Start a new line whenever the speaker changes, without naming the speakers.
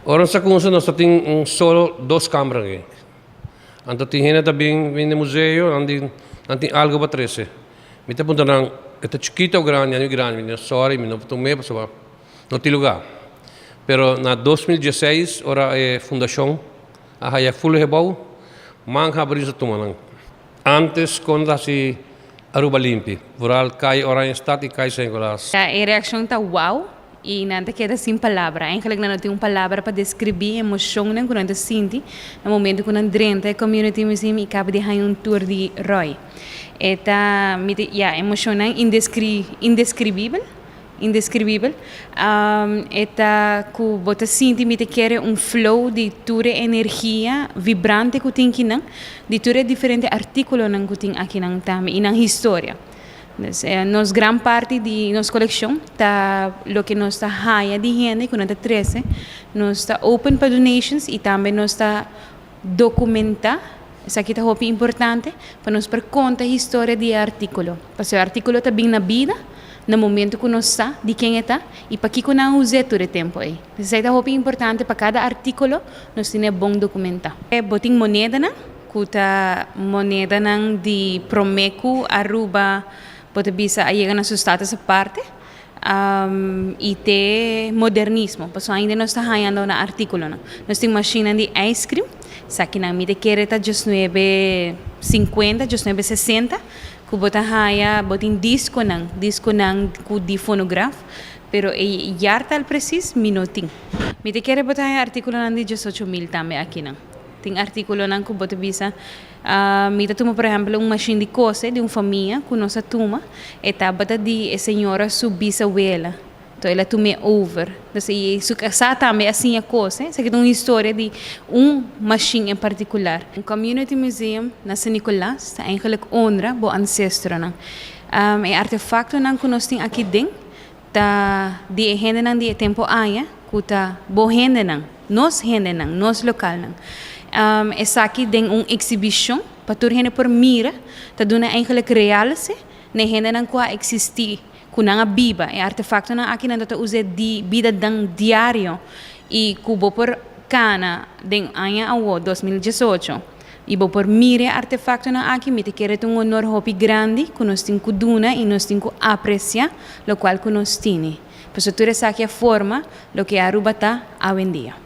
Ora nos a cuminsa, nos tin un solo dos camber aki. Anto tin hende tambe bin na museo, nan tin algo pa trece. Mi ta puntra nan, e ta chikito of grandi? Nan grandi. Mi sorry, mi no por tuma, pasobra no tin luga. Pero na 2016, ora e fundacion a haya full gebouw, man habri sa tuma nan. Antes con si Aruba limpi, vooral Caya Oranjestad y Caya San Nicolas.
E reaccion ta wow y nan ta keda sin palabra. Eigenlijk nan no tin un palabra pa describi emocion cu nan ta sinti na momento cu nan drenta e Community Museum y caba di haya un tour di Roy. E ta, ja, emocion indescribibel, indescribibel. E ta cu bo ta sinti, mi ta kere, un flow di tur energia vibrante cu tin akinan, di tur diferente articulonan cu tin akinan tambe y nan historia. Dus, nos gran parti di nos coleccion ta loke nos ta haya di hende cu nan ta trece. Nos ta open pa donations y tambe nos ta documenta. Esaki ta hopi importante pa nos por conta historia di articulo. Pasobra e articulo ta bin na bida na momento cu nos sa di ken ta y pakico nan a usa tur e tempo ey. Esaki ta hopi importante pa cada articulo nos tin bon documenta. Bo tin monedanan, cu ta monedanan di prome cu Aruba, bo ta bisa, a yega na su status aparte y te modernismo. Pasobra ainda nos ta hayando na articulonan. Nos tin machine di ice cream, esakinan mi ta kere ta 1950, 1960, cu bo ta haya. Bo tin disconan, disconan cu di fonograf, pero e jaartal precies mi no tin. Mi ta kere bo ta haya articulonan di 18.000 tambe akinan. Tin articulonan cu bo ta bisa, mi ta tuma por ehempel un machine di cose di un famia cu nos a tuma, e tabata di e señora su bisabuela. Anto el a tuma over. Dus e su casa tambe a siña cose. Esaki ta un historia di un machine en particular. Un community museum na San Nicolas ta eigenlijk honra bo ancestronan. E artefactonan cu nos tin aki den ta di e hendenan di e tempo aya, cu ta bo hendenan, nos hendenan, nos localnan. Esaki den un exhibicion pa tur hende por mira, ta duna eigenlijk realce na hendenan cu a existi, cu nan a biba. E artefactonan aki nan ta usa di bida dan diario y cu bo por cana den aña awo 2018 y bo por mira e artefactonan aki, mi ta kere un honor hopi grandi cu nos tin cu duna y nos tin cu aprecia locual cu nos tin. Pasobra tur esaki a forma loke Aruba ta awendia.